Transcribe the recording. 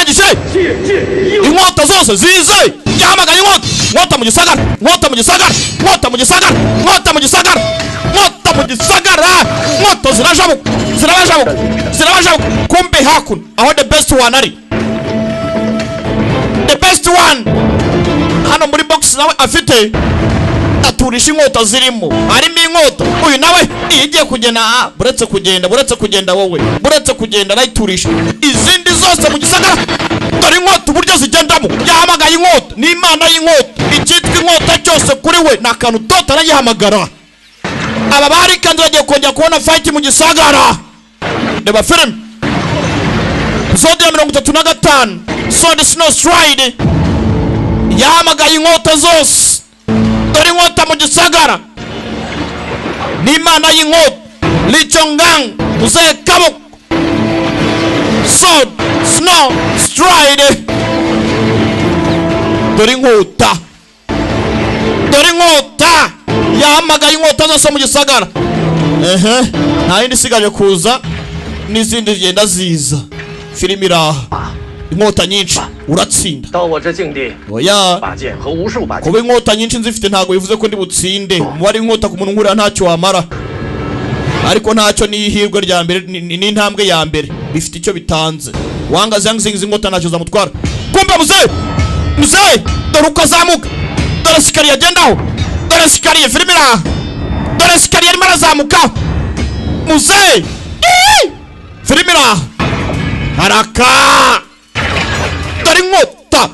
Arangije, inkota zose zize. Yahamagaye inkota, inkota mu gisagara, inkota mu gisagara, inkota mu gisagara, inkota mu gisagara, inkota mu gisagara. Inkota zirajabuka, zirabajabuka, zirabajabuka. Kumbe hakuno aho the best one ari, the best one hano muri box nawe afite aturisha inkota zirimo, harimo inkota. Uyu nawe iyo igiye kugenda, buretse kugenda, buretse kugenda, wowe buretse kugenda, arayiturisha izindi zose mu gisagara. Dore inkota uburyo zigendamo. Yahamagaye inkota, ni imana y'inkota. Icyitwa inkota cyose kuri we ni akantu tota, arayihamagara. Aba bari kandi bagiye kongera kubona fight mu gisagara. Reba filime episode ya 35, Sword Snow Stride. Yahamagaye inkota zose. Dore inkota mu gisagara, ni imana y'inkota. Lichongang, muzehe Kaboko, Sword Snow Stride. Dore inkota, dore inkota. Yahamagaye inkota zose mu gisagara. Ehe, nta yindi isigaje kuza, n'izindi zigenda ziza. Filime iraha, inkota nyinshi uratsinda? 到我这境地， Oya. 把剑和无数把剑 Kuba inkota nyinshi nzifite ntabwo bivuze ko ndi butsinde. Umubare w'inkota ku muntu nkurira ntacyo wamara, ariko ntacyo ni ihirwe rya mbere, ni intambwe ya mbere, bifite icyo bitanze. Wanga zang inkota ntacyo zamutwara. Kumbe muzehe, muzehe, dore uko azamuka. Dore escalier agendaho, dore escalier. Filime iraha, dore escalier arimo arazamuka muzehe. Ii! Filime iraha, haraka. Dore inkota.